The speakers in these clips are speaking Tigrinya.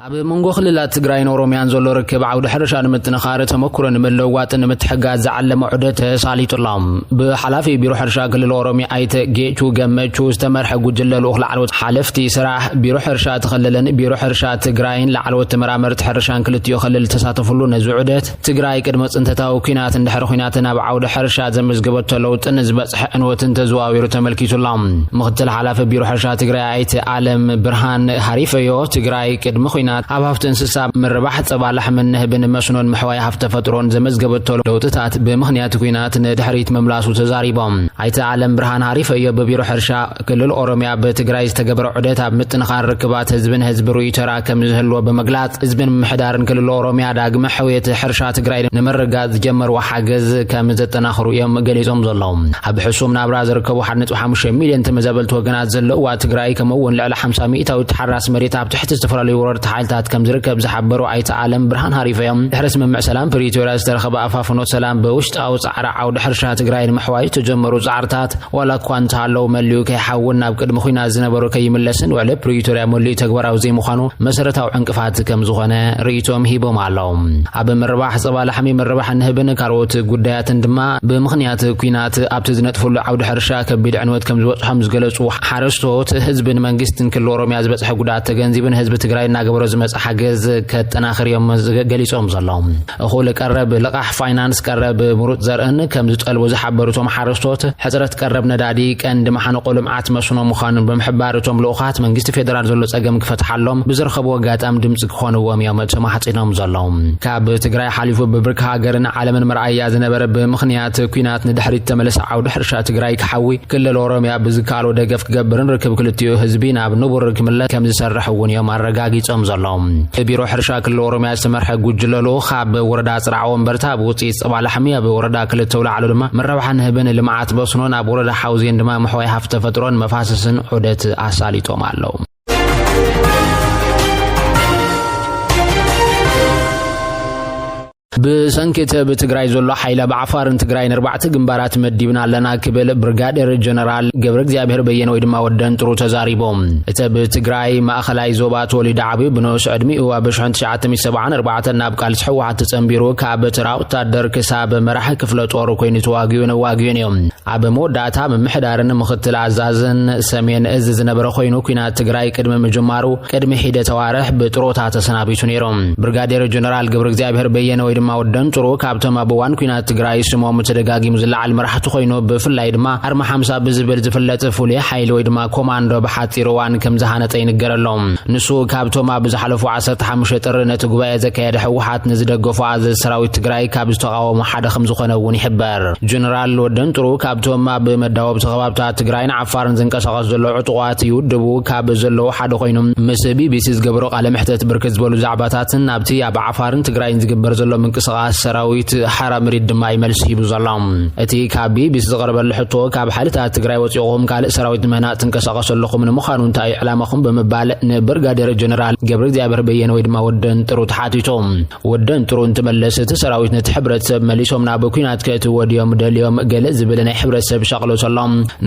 ኣብ መንጎ ክልላት ትግራይን ኦሮሚያን ዘሎ ርክብ ዓውዲ ሕርሻ ንምጥንኻር፣ ተመኩሮ ንምልውዋጥን ንምትሕጋዝ ዝዓለመ ዑደት ተሳሊጡ ኣሎ። ብሓላፊ ቢሮ ሕርሻ ክልል ኦሮሚያ ኣይተ ጌቹ ገመቹ ዝተመርሐ ጉጅለ ልኡኽ ላዕለዎት ሓለፍቲ ስራሕ ቢሮ ሕርሻ እቲ ክልልን ቢሮ ሕርሻ ትግራይን ላዕለዎት ተመራመርቲ ሕርሻን ክልቲኡ ክልል ዝተሳተፍሉ ነዚ ዑደት፣ ትግራይ ቅድመ ጽንተታዊ ኲናት እንድሕር ኲናትን ኣብ ዓውዲ ሕርሻ ዘመዝገበቶ ለውጥን ዝበጽሐ ዕንወትን ተዘዋዊሩ ተመልኪቱ ኣሎ። ምክትል ሓላፊ ቢሮ ሕርሻ ትግራይ ኣይተ ኣለም ብርሃን ሃሪፈዮ፣ ትግራይ ቅድሚ ኲናት ኣብ ሃፍቲ እንስሳ ምርባሕ፣ ጸባ ላሕምን ንህብን መስኖን ምሕዋይ ሃፍቲ ተፈጥሮን ዘመዝገበቶ ለውጥታት ብምኽንያት ኲናት ንድሕሪት ምምላሱ ተዛሪቦም። ኣይተ ኣለም ብርሃን ሃሪፈዮ ብቢሮ ሕርሻ ክልል ኦሮሚያ ብትግራይ ዝተገበረ ዑደት ኣብ ምጥንኻር ርክባት ህዝብን ህዝቢ ርኡይ ተራ ከም ዝህልዎ ብምግላጽ፣ ህዝብን ምምሕዳርን ክልል ኦሮሚያ ዳግመ ሕውየት ሕርሻ ትግራይ ንምርግጋጽ ዝጀመርዎ ሓገዝ ከም ዘጠናኽሩ እዮም ገሊጾም ዘለዉ። ኣብ ሕሱም ናብራ ዝርከቡ ሓደ ነጥቢ ሓሙሽተ ሚልዮን ተመዛበልቲ ወገናት ዘለዋ ትግራይ፣ ከምኡ እውን ልዕሊ ሓምሳ ሚእታዊት ተሓራስ መሬት ኣብ ትሕቲ ዝተፈላለዩ ወረርቲ ሓይልታት ከም ዝርከብ ዝሓበሩ ኣይተ ኣለም ብርሃን ሃሪፈዮም፣ ድሕሪ ስምምዕ ሰላም ፕሪቶርያ ዝተረኸበ ኣፋፍኖ ሰላም ብውሽጣዊ ጻዕሪ ዓውዲ ሕርሻ ትግራይ ንምሕዋይ ዝተጀመሩ ጻዕርታት ዋላ እኳ እንተሃለዉ፣ መሊኡ ከይሓውን ናብ ቅድሚ ኲናት ዝነበሩ ከይምለስን ውዕሊ ፕሪቶርያ መሊኡ ተግባራዊ ዘይምዃኑ መሰረታዊ ዕንቅፋት ከም ዝኾነ ርእይቶም ሂቦም ኣለዉ። ኣብ ምርባሕ ጸባ ላሕሚ፣ ምርባሕ ንህብን ካልኦት ጉዳያትን ድማ ብምኽንያት ኲናት ኣብቲ ዝነጥፍሉ ዓውዲ ሕርሻ ከቢድ ዕንወት ከም ዝበጽሖም ዝገለጹ ሓረስቶት፣ ህዝብን መንግስትን ክልል ኦሮሚያ ዝበጽሐ ጉድኣት ተገንዚቡ ንህዝቢ ትግራይ እናገበሮ ዝመጽእ ሓገዝ ከጠናኽር እዮም ገሊጾም ዘለዉ። እኹል ቀረብ ልቓሕ ፋይናንስ፣ ቀረብ ምሩፅ ዘርእን ከም ዝጠልቡ ዝሓበሩ እቶም ሓረስቶት፣ ሕፅረት ቀረብ ነዳዲ ቀንዲ መሓንቆ ልምዓት መስኖ ምዃኑን ብምሕባር፣ እቶም ልኡኻት መንግስቲ ፌደራል ዘሎ ፀገም ክፈትሓሎም ብዝረኸብዎ ኣጋጣሚ ድምፂ ክኾንዎም እዮም ተማሕፂኖም ዘለዉ። ካብ ትግራይ ሓሊፉ ብብርኪ ሃገርን ዓለምን መርኣያ ዝነበረ ብምኽንያት ኲናት ንድሕሪት ተመለሰ ዓውዲ ሕርሻ ትግራይ ክሓዊ ክልል ኦሮሚያ ብዝከኣሎ ደገፍ ክገብርን ርክብ ክልቲኡ ህዝቢ ናብ ንቡር ክምለስ ከም ዝሰርሕ እውን እዮም ኣረጋጊጾም ዘለዉ። ብቢሮ ሕርሻ ክልል ኦሮሚያ ዝተመርሐ ጉጅለ ልኡኽ ኣብ ወረዳ ጽርዓ ወንበርታ ብውጽኢት ጸባ ላሕሚ፣ ኣብ ወረዳ ክልተ ኣውላዕሎ ድማ መረብሓ ንህብን ልምዓት መስኖን፣ ኣብ ወረዳ ሓውዜን ድማ ምሕዋይ ሃፍቲ ተፈጥሮን መፋሰስን ዑደት ኣሳሊጦም ኣለዉ። ብሰንኪ እቲ ኣብ ትግራይ ዘሎ ሓይሊ ኣብ ዓፋርን ትግራይን ኣርባዕተ ግንባራት መዲብና ኣለና ክብል ብርጋዴር ጀነራል ገብረ እግዚኣብሔር በየነ ወይ ድማ ወደን ጥሩ ተዛሪቡ። እቲ ኣብ ትግራይ ማእኸላይ ዞባ ተወሊዱ ዓብዩ ብንኡስ ዕድሚኡ ኣብ ሽሕን ትሽዓተ ሚእቲ ሰብዓን ኣርባዕተን ናብ ቃልሲ ህወሓት ተጸንቢሩ ካብ ተራ ወታደር ክሳብ መራሒ ክፍለ ጦር ኮይኑ ተዋጊኡን ኣዋጊኡን እዩ። ኣብ መወዳእታ ምምሕዳርን ምኽትል ኣዛዝን ሰሜን እዝ ዝነበረ ኮይኑ፣ ኲናት ትግራይ ቅድሚ ምጅማሩ ቅድሚ ሒደት ኣዋርሕ ብጥሮታ ተሰናቢቱ ነይሩ። ብርጋዴር ጀነራል ገብረ እግዚኣብሔር በየነ ወይ ድማ ወደን ጥሩ ካብቶም ኣብ እዋን ኲናት ትግራይ ስሞም ተደጋጊሙ ዝለዓል መራሕቲ ኮይኑ፣ ብፍላይ ድማ ኣርማ ሓምሳ ብዝብል ዝፍለጥ ፍሉይ ሓይሊ ወይ ድማ ኮማንዶ ብሓፂር እዋን ከም ዝሃነፀ ይንገረሎም። ንሱ ካብቶም ኣብ ዝሓለፉ ዓሰርተ ሓሙሽተ ጥሪ ነቲ ጉባኤ ዘካየደ ህወሓት ንዝደገፉ ኣዘዝቲ ሰራዊት ትግራይ ካብ ዝተቓወሙ ሓደ ከም ዝኾነ እውን ይሕበር። ጀነራል ወደን ጥሩ ካብቶም ኣብ መዳወብቲ ከባብታት ትግራይን ዓፋርን ዝንቀሳቐሱ ዘለዉ ዕጡቓት ይውድቡ ካብ ዘለዉ ሓደ ኮይኑ፣ ምስ ቢቢሲ ዝገበሮ ቃለ መሕተት ብርክት ዝበሉ ዛዕባታትን ኣብቲ ኣብ ዓፋርን ትግራይን ዝግበር ዘሎ ምንቅስቓስ ሰራዊት ሓራ ምሪድ ድማ እዩ መልሲ ሂቡ ዘሎ። እቲ ካብ ቢቢሲ ዝቐረበሉ ሕቶ፣ ካብ ሓይልታት ትግራይ ወፂኹም ካልእ ሰራዊት ንምህናፅ ትንቀሳቐሱ ኣለኹም፣ ንምዃኑ እንታይ እዩ ዕላማኹም ብምባል ንብርጋዴር ጀነራል ገብረ እግዚኣብሔር በየነ ወይ ድማ ወደን ጥሩ ተሓቲቱ። ወደን ጥሩ እንትመልስ፣ እቲ ሰራዊት ነቲ ሕብረተሰብ መሊሶም ናብ ኲናት ከእትዎ ድዮም ደልዮም፣ ገለ ዝብል ናይ ሕብረተሰብ ሻቕሎት ኣሎ።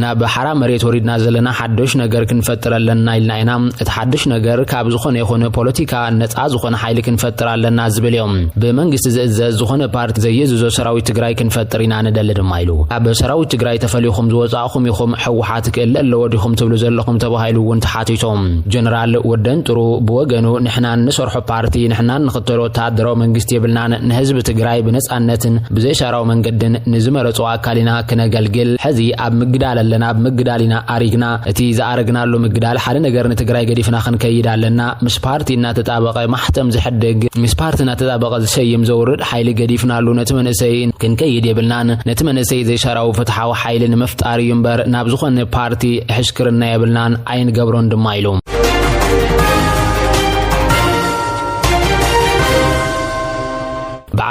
ናብ ሓራ መሬት ወሪድና ዘለና ሓድሽ ነገር ክንፈጥር ኣለና ኢልና ኢና። እቲ ሓድሽ ነገር ካብ ዝኾነ ይኹን ፖለቲካ ነፃ ዝኾነ ሓይሊ ክንፈጥር ኣለና ዝብል እዮም። ብመንግስቲ ዝእዘዝ ዝኾነ ፓርቲ ዘየዝዞ ሰራዊት ትግራይ ክንፈጥር ኢና ንደሊ ድማ ኢሉ። ኣብ ሰራዊት ትግራይ ተፈሊኹም ዝወፃእኹም ኢኹም፣ ህወሓት ክእለ ኣለዎ ዲኹም ትብሉ ዘለኹም ተባሂሉ እውን ተሓቲቶም። ጀነራል ወደን ጥሩ ብወገኑ፣ ንሕና እንሰርሖ ፓርቲ፣ ንሕና እንኽተሎ ወታደራዊ መንግስቲ የብልናን። ንህዝቢ ትግራይ ብነፃነትን ብዘይሻራዊ መንገድን ንዝመረፅዎ ኣካል ኢና ክነገልግል። ሕዚ ኣብ ምግዳል ኣለና፣ ኣብ ምግዳል ኢና ኣሪግና። እቲ ዝኣረግናሉ ምግዳል ሓደ ነገር ንትግራይ ገዲፍና ክንከይድ ኣለና። ምስ ፓርቲ እናተጣበቐ ማሕተም ዝሕድግ፣ ምስ ፓርቲ እናተጣበቐ ዝሰይም ዘውርድ ሓይሊ ገዲፍናሉ ነቲ መንእሰይ ክንከይድ የብልናን። ነቲ መንእሰይ ዘይሻራዊ ፍትሓዊ ሓይሊ ንምፍጣር እዩ እምበር ናብ ዝኾነ ፓርቲ ሕሽክርና የብልናን ኣይንገብሮን ድማ ኢሉ።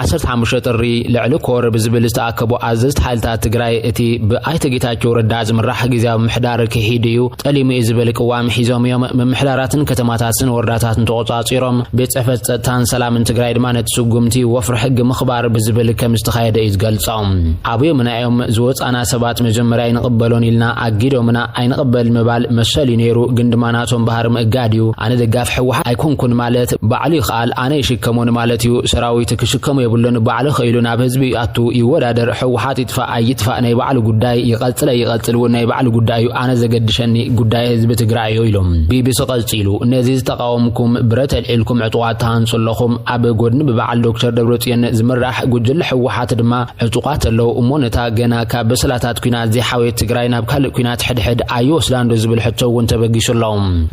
ዓሰርተ ሓሙሽተ ጥሪ ልዕሊ ኮር ብዝብል ዝተኣከቡ ኣዘዝቲ ሓይልታት ትግራይ፣ እቲ ብኣይተ ጌታቸው ረዳ ዝምራሕ ግዝያዊ ምምሕዳር ክሒድ እዩ፣ ጠሊሙ እዩ ዝብል ቅዋም ሒዞም እዮም። ምምሕዳራትን ከተማታትን ወረዳታትን ተቖጻጺሮም፣ ቤት ጽሕፈት ጸጥታን ሰላምን ትግራይ ድማ ነቲ ስጉምቲ ወፍሪ ሕጊ ምኽባር ብዝብል ከም ዝተኻየደ እዩ ዝገልጾም። ኣብዮምና እዮም ዝወጻና ሰባት መጀመርያ ኣይንቕበሎን ኢልና ኣጊዶምና፣ ኣይንቕበል ምባል መሰል እዩ ነይሩ፣ ግን ድማ ናቶም ባህሪ ምእጋድ እዩ። ኣነ ደጋፍ ሕወሓት ኣይኮንኩን ማለት ባዕሉ ይኽኣል፣ ኣነ ይሽከሞ ንማለት እዩ። ሰራዊት ክሽከሞ የብሉን፣ ባዕሉ ኸኢሉ ናብ ህዝቢ ይኣቱ፣ ይወዳደር። ሕወሓት ይጥፋእ ኣይጥፋእ ናይ ባዕሉ ጉዳይ፣ ይቐጽል ኣይቐጽል እውን ናይ ባዕሉ ጉዳይ እዩ። ኣነ ዘገድሸኒ ጉዳይ ህዝቢ ትግራይ እዩ ኢሎም። ቢቢሲ ቀጺሉ፣ ነዚ ዝተቃወምኩም ብረት ኣልዒልኩም ዕጡቓት ትሃንጹ ኣለኹም። ኣብ ጎድኒ ብበዓል ዶክተር ደብረጽዮን ዝምራሕ ጉጅለ ሕወሓት ድማ ዕጡቓት ኣለዉ እሞ፣ ነታ ገና ካብ በሰላታት ኲናት ዘይሓወየት ትግራይ ናብ ካልእ ኲናት ሕድሕድ ኣይወስዳን ዶ ዝብል ሕቶ እውን ተበጊሱ ኣሎ።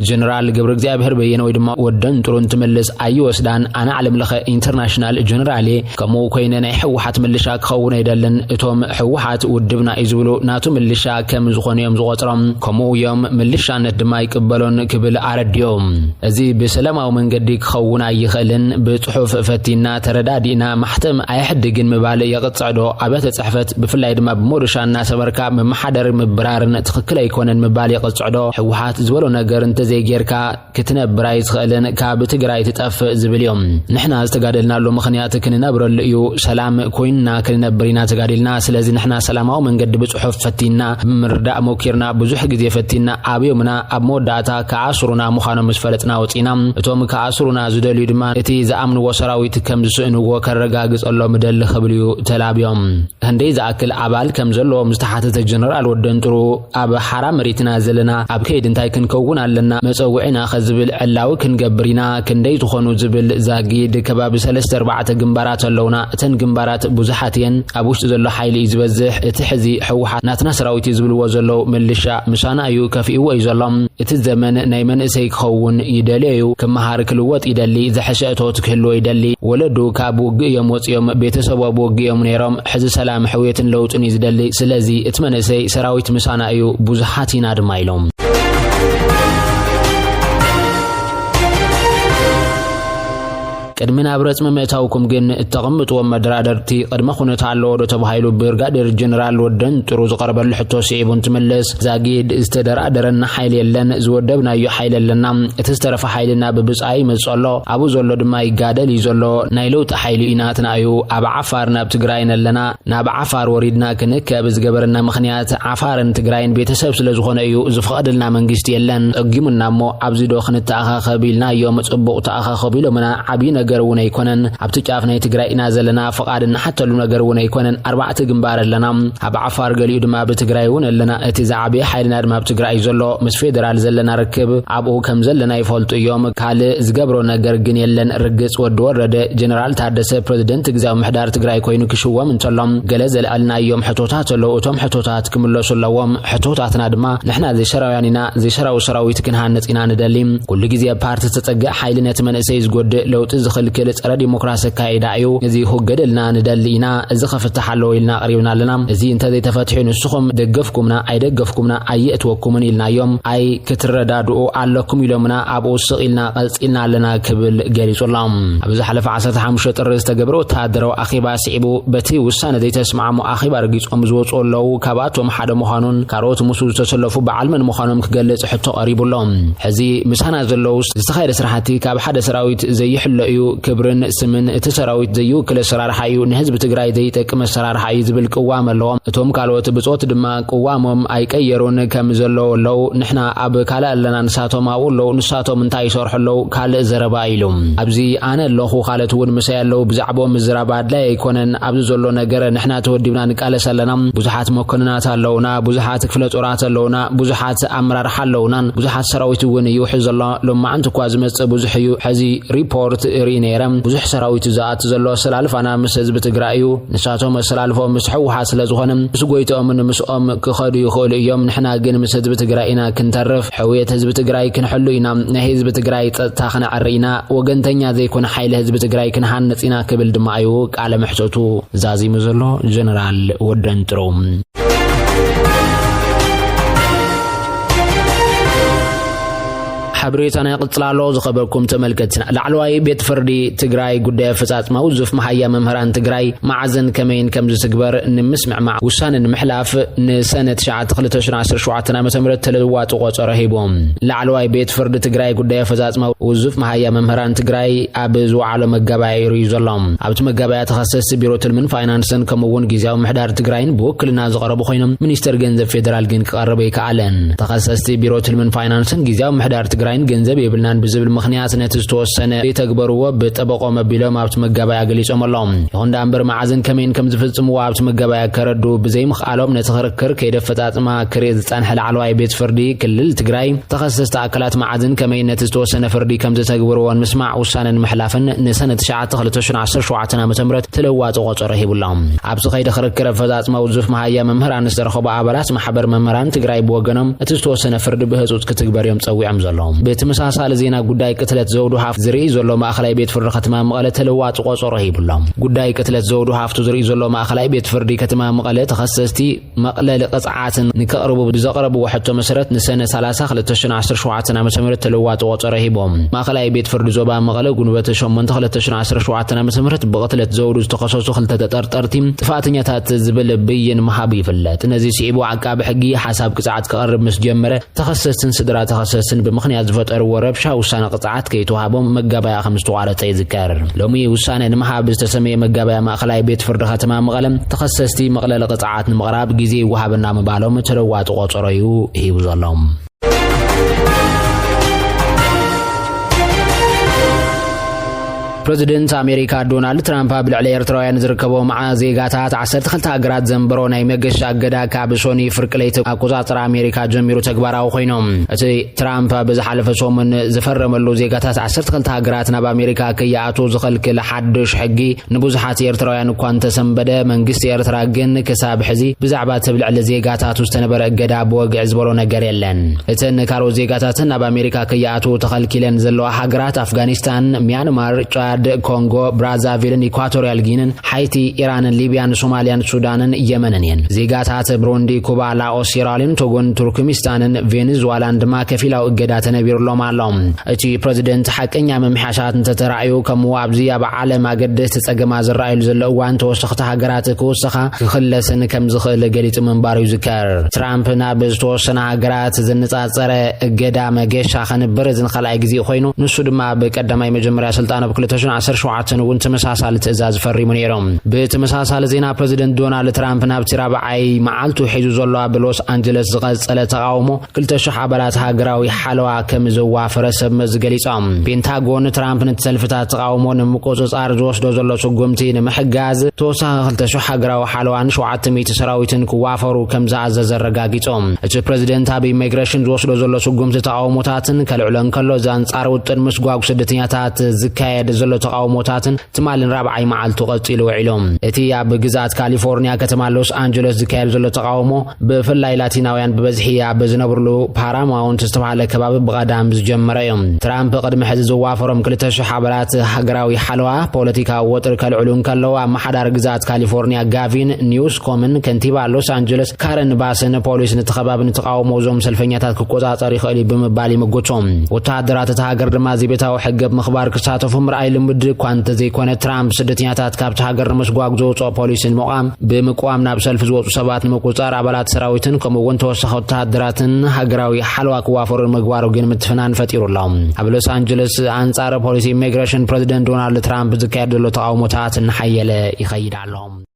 ጀነራል ገብረ እግዚኣብሔር በየነ ወይ ድማ ወደን ጥሩ እንትመልስ፣ ኣይወስዳን፣ ኣነ ዓለም ለኸ ኢንተርናሽናል ጀነራል እየ፣ ከምኡ ኮይነ ናይ ሕወሓት ምልሻ ክኸውን ኣይደልን። እቶም ሕወሓት ውድብና እዩ ዝብሉ ናቱ ምልሻ ከም ዝኾኑ እዮም ዝቖጽሮም፣ ከምኡ እዮም፣ ምልሻነት ድማ ይቅበሎን ክብል ኣረዲኦም። እዚ ብሰላማዊ መንገዲ ክኸውን ኣይኽእልን። ብጽሑፍ ፈቲና ተረዳዲእና ማሕተም ኣየሕድግን ምባል የቕጽዕ ዶ? ኣብያተ ጽሕፈት ብፍላይ ድማ ብሞዶሻ እናሰበርካ ምምሓደር ምብራርን ትኽክል ኣይኮነን ምባል የቕጽዕ ዶ? ህወሓት ዝበሎ ነገር እንተዘይጌርካ ክትነብር ኣይትኽእልን፣ ካብ ትግራይ ትጠፍእ ዝብል እዮም። ንሕና ዝተጋደልናሉ ምኽንያት ክንነብረሉ እዩ። ሰላም ኮይንና ክንነብር ኢና ተጋዲልና። ስለዚ ንሕና ሰላማዊ መንገዲ ብጽሑፍ ፈቲና፣ ብምርዳእ ሞኪርና፣ ብዙሕ ግዜ ፈቲና፣ ኣብዮምና፣ ኣብ መወዳእታ ክኣስሩና ምዃኖም ምስ ፈለጥና ወጺና። እቶም ክኣስሩና ዝደልዩ ድማ እቲ ዝኣምንዎ ሰራዊት ከም ዝስእንዎ ከረጋግጸሎም እደሊ ክብል እዩ ተላብዮም። ክንደይ ዝኣክል ኣባል ከም ዘለዎም ዝተሓተተ ጀነራል ወደን ጥሩ፣ ኣብ ሓራ መሬትና ዘለና፣ ኣብ ከይዲ እንታይ ክንከውን ኣለና፣ መጸውዒና ከዝብል ዕላዊ ክንገብር ኢና፣ ክንደይ ትኾኑ ዝብል ዛጊድ ከባቢ ሰለስተ ኣርባዕተ ግንባራት ኣለውና። እተን ግንባራት ብዙሓት እየን። ኣብ ውሽጢ ዘሎ ሓይሊ እዩ ዝበዝሕ። እቲ ሕዚ ህወሓት ናትና ሰራዊት እዩ ዝብልዎ ዘለዉ ምልሻ ምሳና እዩ፣ ከፊእዎ እዩ ዘሎ። እቲ ዘመን ናይ መንእሰይ ክኸውን ይደልዮ እዩ። ክመሃር ክልወጥ ይደሊ። ዝሐሸ እቶት ክህልዎ ይደሊ። ወለዱ ካብ ውግእ እዮም ወፂኦም። ቤተሰቡ ኣብ ውግእ እዮም ነይሮም። ሕዚ ሰላም፣ ሕውየትን ለውጥን እዩ ዝደሊ። ስለዚ እቲ መንእሰይ ሰራዊት ምሳና እዩ። ብዙሓት ኢና ድማ ኢሎም። ቅድሚ ናብ ረጽሚ ምእታውኩም ግን እተቐምጥዎም መደራደርቲ ቅድመ ኩነት ኣለዎ ዶ ተባሂሉ ብብርጋዴር ጀነራል ወደን ጥሩ ዝቐረበሉ ሕቶ ስዒቡ እንትምልስ፣ ዛጊድ ዝተደራደረና ሓይሊ የለን፣ ዝወደብናዮ ሓይሊ ኣለና፣ እቲ ዝተረፈ ሓይልና ብብጻይ ይመጽእ ኣሎ፣ ኣብኡ ዘሎ ድማ ይጋደል እዩ ዘሎ፣ ናይ ለውጢ ሓይሊ እዩ ናትና እዩ፣ ኣብ ዓፋር ናብ ትግራይን ኣለና፣ ናብ ዓፋር ወሪድና ክንከብ ዝገበረና ምኽንያት ዓፋርን ትግራይን ቤተሰብ ስለ ዝኾነ እዩ፣ ዝፈቕድልና መንግስቲ የለን፣ ጸጊሙና እሞ ኣብዚ ዶ ክንተኣኻኸብ ኢልናዮም፣ ጽቡቕ ተኣኻኸቡ ኢሎምና፣ ዓብዪ ነገር እውን ኣይኮነን፣ ኣብቲ ጫፍ ናይ ትግራይ ኢና ዘለና፣ ፍቓድ እንሓተሉ ነገር እውን ኣይኮነን፣ ኣርባዕተ ግንባር ኣለና፣ ኣብ ዓፋር ገሊኡ ድማ ኣብ ትግራይ እውን ኣለና፣ እቲ ዝዓበየ ሓይልና ድማ ኣብ ትግራይ እዩ ዘሎ፣ ምስ ፌደራል ዘለና ርክብ ኣብኡ ከም ዘለና ይፈልጡ እዮም፣ ካልእ ዝገብሮ ነገር ግን የለን፣ ርግጽ ወዲ ወረደ ጀነራል ታደሰ ፕረዚደንት ግዝያዊ ምምሕዳር ትግራይ ኮይኑ ክሽወም እንተሎ ገለ ዘልዐልናዮም ሕቶታት ኣለዉ። እቶም ሕቶታት ክምለሱ ኣለዎም። ሕቶታትና ድማ ንሕና ዘይሸራውያን ኢና፣ ዘይሸራዊ ሰራዊት ክንሃንጽ ኢና ንደሊ። ኩሉ ግዜ ፓርቲ ዝተጸግዕ ሓይሊ ነቲ መንእሰይ ዝጎድእ ለውጢ ዝኽልክል ጸረ ዲሞክራሲ ኣካይዳ እዩ። እዚ ክውገደልና ንደሊ ኢና። እዚ ክፍታሕ ኣለዎ ኢልና ኣቕሪብና ኣለና። እዚ እንተዘይተፈትሑ ንስኹም ደገፍኩምና ኣይደገፍኩምና ኣየእትወኩምን ኢልናዮም። ኣይ ክትረዳድኡ ኣለኩም ኢሎምና ኣብኡ ስቕ ኢልና ቀልጺልና ኣለና ክብል ገሊጹ ኣሎ። ኣብ ዝሓለፈ ዓሰርተ ሓሙሽተ ጥሪ ዝተገብረ ወተሃደራዊ ኣኼባ ስዒቡ በቲ ውሳነ ዘይተስማዕሙ ኣኼባ ረጊጾም ዝወጹ ኣለዉ። ካብኣቶም ሓደ ምዃኑን ካልኦት ምስኡ ዝተሰለፉ በዓል መን ምዃኖም ክገልጽ ሕቶ ቀሪቡ ኣሎ። ሕዚ ምሳና ዘለዉ ዝተኻየደ ስራሕቲ ካብ ሓደ ሰራዊት ዘይሕሎ እዩ። ክብርን ስምን እቲ ሰራዊት ዘይውክል ኣሰራርሓ እዩ። ንህዝቢ ትግራይ ዘይጠቅም ኣሰራርሓ እዩ ዝብል ቅዋም ኣለዎም። እቶም ካልኦት ብጾት ድማ ቅዋሞም ኣይቀየሩን ከም ዘለዉ ኣለዉ። ንሕና ኣብ ካልእ ኣለና፣ ንሳቶም ኣብኡ ኣለዉ። ንሳቶም እንታይ ይሰርሑ ኣለዉ? ካልእ ዘረባ ኢሉ። ኣብዚ ኣነ ኣለኹ፣ ካልኦት እውን ምሳይ ኣለዉ። ብዛዕባኦም ምዝራብ ኣድላይ ኣይኮነን። ኣብዚ ዘሎ ነገር ንሕና ተወዲብና ንቃለስ ኣለና። ብዙሓት መኮንናት ኣለዉና፣ ብዙሓት ክፍለ ጦራት ኣለዉና፣ ብዙሓት ኣመራርሓ ኣለዉናን ብዙሓት ሰራዊት እውን ይውሕዝ ዘሎ። ሎማዓንቲ እኳ ዝመጽእ ብዙሕ እዩ። ሕዚ ሪፖርት ርኢ ነይረ። ብዙሕ ሰራዊት እዩ ዝኣቱ ዘሎ። ኣሰላልፋና ምስ ህዝቢ ትግራይ እዩ። ንሳቶም ኣሰላልፎም ምስ ህወሓት ስለ ዝኾነ ምስ ጎይትኦምን ምስኦም ክኸዱ ይኽእሉ እዮም። ንሕና ግን ምስ ህዝቢ ትግራይ ኢና ክንተርፍ። ሕውየት ህዝቢ ትግራይ ክንሕሉ ኢና። ናይ ህዝቢ ትግራይ ጸጥታ ክነዕሪ ኢና። ወገንተኛ ዘይኮነ ሓይሊ ህዝቢ ትግራይ ክንሃንጽ ኢና ክብል ድማ እዩ ቃለ መሕትቱ ዛዚሙ ዘሎ ጀነራል ወደን ጥሩ። ሓበሬታና ይቕጽል ኣሎ። ዝኸበርኩም ተመልከትና፣ ላዕለዋይ ቤት ፍርዲ ትግራይ ጉዳይ ኣፈጻጽማ ውዙፍ መሃያ መምህራን ትግራይ መዓዝን ከመይን ከም ዝትግበር ንምስምዕማዕ ውሳነ ንምሕላፍ ንሰነ ትሽዓተ ክልተ ሽሕን ዓሰርተ ሸውዓተን ዓመተ ምህረት ተለዋጢ ቆጸሮ ሂቦም። ላዕለዋይ ቤት ፍርዲ ትግራይ ጉዳይ ኣፈጻጽማ ውዙፍ መሃያ መምህራን ትግራይ ኣብ ዝወዓሎ መጋባእያ ይርዩ ዘሎ። ኣብቲ መጋባእያ ተኸሰስቲ ቢሮ ትልምን ፋይናንስን ከምኡ እውን ግዝያዊ ምሕዳር ትግራይን ብውክልና ዝቐረቡ ኮይኖም፣ ሚኒስተር ገንዘብ ፌደራል ግን ክቐርብ ኣይከኣለን። ተኸሰስቲ ቢሮ ትልምን ፋይናንስን ግዝያዊ ምሕዳር ትግራይን ገንዘብ የብልናን ብዝብል ምኽንያት ነቲ ዝተወሰነ ዘይተግበርዎ ብጠበቆም ኣቢሎም ኣብቲ መጋባእያ ገሊጾም ኣለዉ። ይኹን ደኣ እምበር መዓዝን ከመይን ከም ዝፍጽምዎ ኣብቲ መጋባእያ ከረድኡ ብዘይምኽኣሎም ነቲ ክርክር ከይዲ ኣፈጻጽማ ክርኢ ዝጸንሐ ላዕለዋይ ቤት ፍርዲ ክልል ትግራይ ተኸሰስቲ ኣካላት መዓዝን ከመይን ነቲ ዝተወሰነ ፍርዲ ከም ዝተግብርዎ ንምስማዕ ውሳነ ንምሕላፍን ንሰነ ትሽዓተ ክልተ ሽሕን ዓሰርተ ሸውዓተን ዓመተ ምህረት ተለዋጢ ቆጸሮ ሂቡሎም። ኣብዚ ከይዲ ክርክር ኣፈጻጽማ ውዙፍ መሃያ መምህራን ዝተረኸቡ ኣባላት ማሕበር መምህራን ትግራይ ብወገኖም እቲ ዝተወሰነ ፍርዲ ብህጹጽ ክትግበር እዮም ጸዊዖም ዘለዉ። ብተመሳሳሊ ዜና ጉዳይ ቅትለት ዘውዱ ሃፍቱ ዝርኢ ዘሎ ማእኸላይ ቤት ፍርዲ ከተማ መቐለ ተለዋጢ ቆጸሮ ሂቡሎም። ጉዳይ ቅትለት ዘውዱ ሃፍቱ ዝርኢ ዘሎ ማእኸላይ ቤት ፍርዲ ከተማ መቐለ ተኸሰስቲ መቕለሊ ቅጽዓትን ንከቕርቡ ብዘቕረብዎ ሕቶ መሰረት ንሰነ ሰላሳ ክልተ ሽሕን ዓሰርተ ሸውዓተን ዓመተ ምህረት ተለዋጢ ቆጸሮ ሂቦም። ማእኸላይ ቤት ፍርዲ ዞባ መቐለ ጉንበት ሸሞንተ ክልተ ሽሕን ዓሰርተ ሸውዓተን ዓመተ ምህረት ብቕትለት ዘውዱ ዝተኸሰሱ ክልተ ተጠርጠርቲ ጥፋተኛታት ዝብል ብይን ምሃቡ ይፍለጥ። ነዚ ስዒቡ ዓቃቢ ሕጊ ሓሳብ ቅጽዓት ክቐርብ ምስ ጀመረ ተኸሰስትን ስድራ ተኸሰስትን ብምኽንያት ዝፈጠርዎ ረብሻ ውሳነ ቅጽዓት ከይተዋህቦም መጋባእያ ከም ዝተቋረጸ ይዝከር። ሎሚ ውሳነ ንምሃብ ዝተሰመየ መጋባእያ ማእኸላይ ቤት ፍርዲ ከተማ መቐለ ተኸሰስቲ መቕለሊ ቅጽዓት ንምቕራብ ግዜ ይወሃበና ምባሎም ተለዋጢ ቆጸሮ እዩ ሂቡ ዘሎ። ፕረዚደንት ኣሜሪካ ዶናልድ ትራምፕ ኣብ ልዕሊ ኤርትራውያን ዝርከቦ መዓ ዜጋታት ዓሰርተ ክልተ ሃገራት ዘንበሮ ናይ መገሻ እገዳ ካብ ሶኒ ፍርቂ ለይቲ ኣቆጻጽራ ኣሜሪካ ጀሚሩ ተግባራዊ ኮይኑ። እቲ ትራምፕ ኣብ ዝሓለፈ ሰሙን ዝፈረመሉ ዜጋታት ዓሰርተ ክልተ ሃገራት ናብ ኣሜሪካ ከይኣትዉ ዝኸልክል ሓድሽ ሕጊ ንብዙሓት ኤርትራውያን እኳ እንተሰንበደ፣ መንግስቲ ኤርትራ ግን ክሳብ ሕዚ ብዛዕባ እቲ ኣብ ልዕሊ ዜጋታቱ ዝተነበረ እገዳ ብወግዒ ዝበሎ ነገር የለን። እተን ካልኦት ዜጋታተን ናብ ኣሜሪካ ከይኣትዉ ተኸልኪለን ዘለዋ ሃገራት ኣፍጋኒስታን፣ ሚያንማር፣ ጫድ፣ ኮንጎ ብራዛቪልን ኢኳቶሪያል ጊንን፣ ሓይቲ፣ ኢራንን ሊብያን ሶማልያን ሱዳንን የመንን እየን። ዜጋታት ብሩንዲ፣ ኩባ፣ ላኦስ፣ ሴራሊዮን፣ ቶጎን ቱርክሚስታንን ቬኔዙዋላን ድማ ከፊላዊ እገዳ ተነቢሩሎም ኣሎ። እቲ ፕረዚደንት ሓቀኛ ምምሕያሻት እንተተራእዩ፣ ከምኡ ኣብዚ ኣብ ዓለም ኣገደስቲ ጸገማት ዝረኣየሉ ዘሎ እዋን ተወሰኽቲ ሃገራት ክውሰኻ ክኽለስን ከም ዝኽእል ገሊጹ ምንባሩ ይዝከር። ትራምፕ ናብ ዝተወሰነ ሃገራት ዝነጻጸረ እገዳ መገሻ ከንብር እዚ ንኻልኣይ ግዜ ኮይኑ፣ ንሱ ድማ ኣብ ቀዳማይ መጀመርያ ስልጣኑ ኣብ ክልተ ሽሕን ዓሰርተ ሸውዓተን እውን ተመሳሳሊ ትእዛዝ ፈሪሙ ነይሩ። ብተመሳሳሊ ዜና፣ ፕረዚደንት ዶናልድ ትራምፕ ናብቲ ራብዓይ መዓልቱ ሒዙ ዘሎ ኣብ ሎስ ኣንጀለስ ዝቐጸለ ተቓውሞ ክልተ ሽሕ ኣባላት ሃገራዊ ሓለዋ ከም ዘዋፈረ ሰብ መዚ ገሊጾም። ፔንታጎን ትራምፕ ነቲ ሰልፍታት ተቓውሞ ንምቁጽጻር ዝወስዶ ዘሎ ስጉምቲ ንምሕጋዝ ተወሳኺ ክልተ ሽሕ ሃገራዊ ሓለዋን ሸውዓተ ሚእቲ ሰራዊትን ክዋፈሩ ከም ዝኣዘዘ ኣረጋጊጹ። እቲ ፕረዚደንት ኣብ ኢሚግሬሽን ዝወስዶ ዘሎ ስጉምቲ ተቓውሞታትን ከልዕሎ እንከሎ፣ እዚ ኣንጻር ውጥን ምስጓጉ ስደተኛታት ዝካየድ ዘሎ ተቓውሞታትን ትማልን ራብዓይ መዓልቱ ቀጺሉ ውዒሉ። እቲ ኣብ ግዝኣት ካሊፎርኒያ ከተማ ሎስ ኣንጀለስ ዝካየድ ዘሎ ተቓውሞ ብፍላይ ላቲናውያን ብበዝሒ ኣብ ዝነብርሉ ፓራማውንት ዝተባህለ ከባቢ ብቐዳም ዝጀመረ እዩ። ትራምፕ ቅድሚ ሕዚ ዝዋፈሮም ክልተ ሽሕ ኣባላት ሃገራዊ ሓለዋ ፖለቲካዊ ወጥሪ ከልዕሉ እንከለዉ፣ ኣመሓዳሪ ግዝኣት ካሊፎርኒያ ጋቪን ኒውስኮምን ከንቲባ ሎስ ኣንጀለስ ካረን ባስን ፖሊስ ነቲ ከባቢ ንተቓውሞ እዞም ሰልፈኛታት ክቆጻጸር ይኽእል እዩ ብምባል ይምጉቱ። ወተሃደራት እታ ሃገር ድማ ዘቤታዊ ሕጊ ኣብ ምኽባር ክሳተፉ ምርኣይ ልሙድ እኳ እንተዘይኮነ፣ ትራምፕ ስደተኛታት ካብቲ ሃገር ንምስጓግ ዝወፅኦ ፖሊሲ ንምቋም ብምቅዋም ናብ ሰልፊ ዝወፁ ሰባት ንምቁፅፃር ኣባላት ሰራዊትን ከምኡ እውን ተወሳኺ ወተሃደራትን ሃገራዊ ሓለዋ ክዋፈሩ ምግባሩ ግን ምትፍናን ፈጢሩ ኣሎ። ኣብ ሎስ ኣንጀለስ ኣንፃር ፖሊሲ ኢሚግሬሽን ፕረዚደንት ዶናልድ ትራምፕ ዝካየድ ዘሎ ተቃውሞታት እናሓየለ ይኸይድ ኣሎ።